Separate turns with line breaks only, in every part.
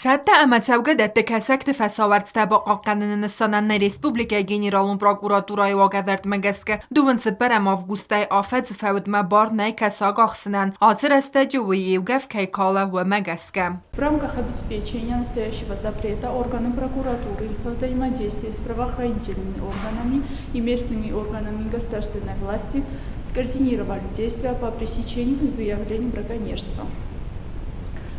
Цӕттӕ ӕмӕ цӕугӕдӕтты кӕсӕгты фӕсауӕрцтӕ бахъахъхъӕныны нысанӕн нӕ республикӕйы Генералон прокуратурӕйы уагӕвӕрдмӕ гӕсгӕ дыууын цыппӕрӕм августӕй афӕдзы фӕудмӕ бар нӕй кӕсаг ахсынӕн, ацы рӕстӕджы уый еугӕф кӕй калы, уымӕ гӕсгӕ.
В рамках обеспечения настоящего запрета органы прокуратуры во взаимодействии с правоохранительными органами и местными органами государственной власти скоординировали действия по пресечению и выявлению браконьерства.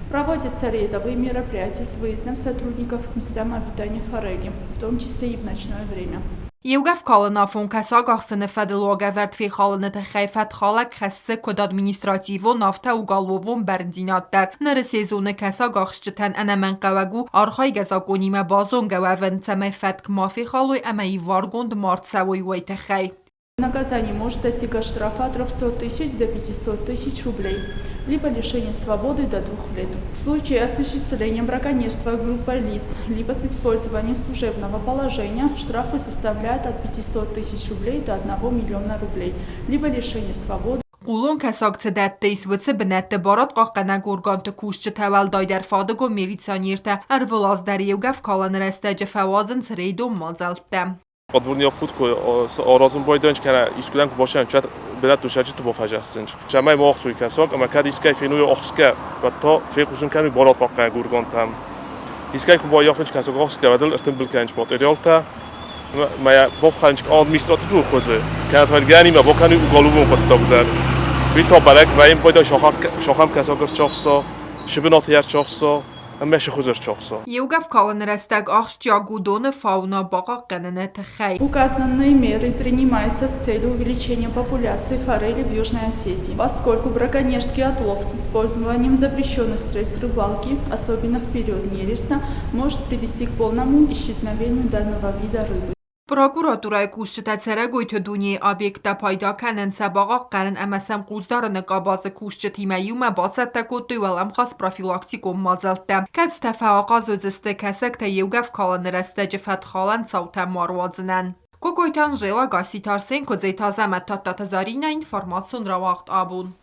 Проводятся рейдовые мероприятия с выездом сотрудников к местам обитания форели, в том числе и в ночное время.
Еугӕф калыны афон кӕсаг ахсыны фӕдыл уагӕвӕрд фехалыны тыххӕй фӕткхалӕг хӕссы куыд административон, афтӕ уголовон бӕрндзинад дӕр. Ныры сезоны кӕсагахсджытӕн ӕнӕмӕнгхъӕуӕг у архайгӕ законимӕ базонгӕ уӕвын, цӕмӕй фӕтк ма фехалой ӕмӕ иваргонд ма рцӕуой, уый тыххӕй.
Наказание может достигать штрафа от 300 тысяч до 500 тысяч рублей, либо лишение свободы до 2 лет. В случае осуществления браконьерства группой лиц, либо с использованием служебного положения, штрафы составляют от 500 тысяч рублей до 1 миллиона рублей, либо лишение свободы.
Хъулон кӕсаг цы дӕтты ис, уыцы бынӕтты барадхъахъхъӕнӕг органты кусджытӕ, уӕлдайдӕр фадыгон милиционертӕ, ӕрвылаз дӕр еугӕф калыны рӕстӕджы фӕуадзынц рейдон мадзӕлттӕ.
Подвурни аразын байдайынч, кӕнӕ искуыдӕм куы бацӕуӕм, чат бынӕттон цӕрджыты бафӕдзӕхсынч. Цӕмӕй ма ӕхсой кӕсаг, ӕмӕ кӕд искӕй феной ӕхсгӕ, уӕд та фехъусын кӕной барадхъахъхъӕнӕг органтӕм. Искӕй куы баййафынч кӕсаг ӕхсгӕ, уӕд ыл ӕртымбыл кӕнынч материалтӕ, ӕмӕ йӕ бафхӕрынч административон хуызы, кӕнӕ та гӕнимӕ бакӕной уголовон хъуыддаг дӕр. Уый та бӕрӕг вӕййы байдайы сахам кӕсаг ӕрцахса, сыбынаты ӕрцахса, ӕмӕ сыхуызӕр чохсо.
Еугӕф калыны рӕстӕг ахсджиаг у доны фауна бахъахъхъӕныны тыххӕй.
Указанные меры принимаются с целью увеличения популяции форели в Южной Осетии, поскольку браконьерский отлов с использованием запрещенных средств рыбалки, особенно в период нереста, может привести к полному исчезновению данного вида рыбы.
Прокуратурӕйы кусджытӕ цӕрӕгойты дунейы объекттӕ пайда кӕнын, сӕ бахъахъхъӕнын ӕмӕ сӕм хъусдарыны къабазы кусджытимӕ иумӕ бацӕттӕ кодтой уӕлӕмхас профилактикон мадзӕлттӕ, кӕцытӕ фӕахъаз уыдзысты кӕсӕгтӕ еугӕф калыны рӕстӕджы фӕткхалӕн цаутӕ ма руадзынӕн. Кокойты Анжела, Гасситы Арсен, Куыдзеты Азӕмӕт, Тадтаты Заринӕ, информацион рауагъд абон.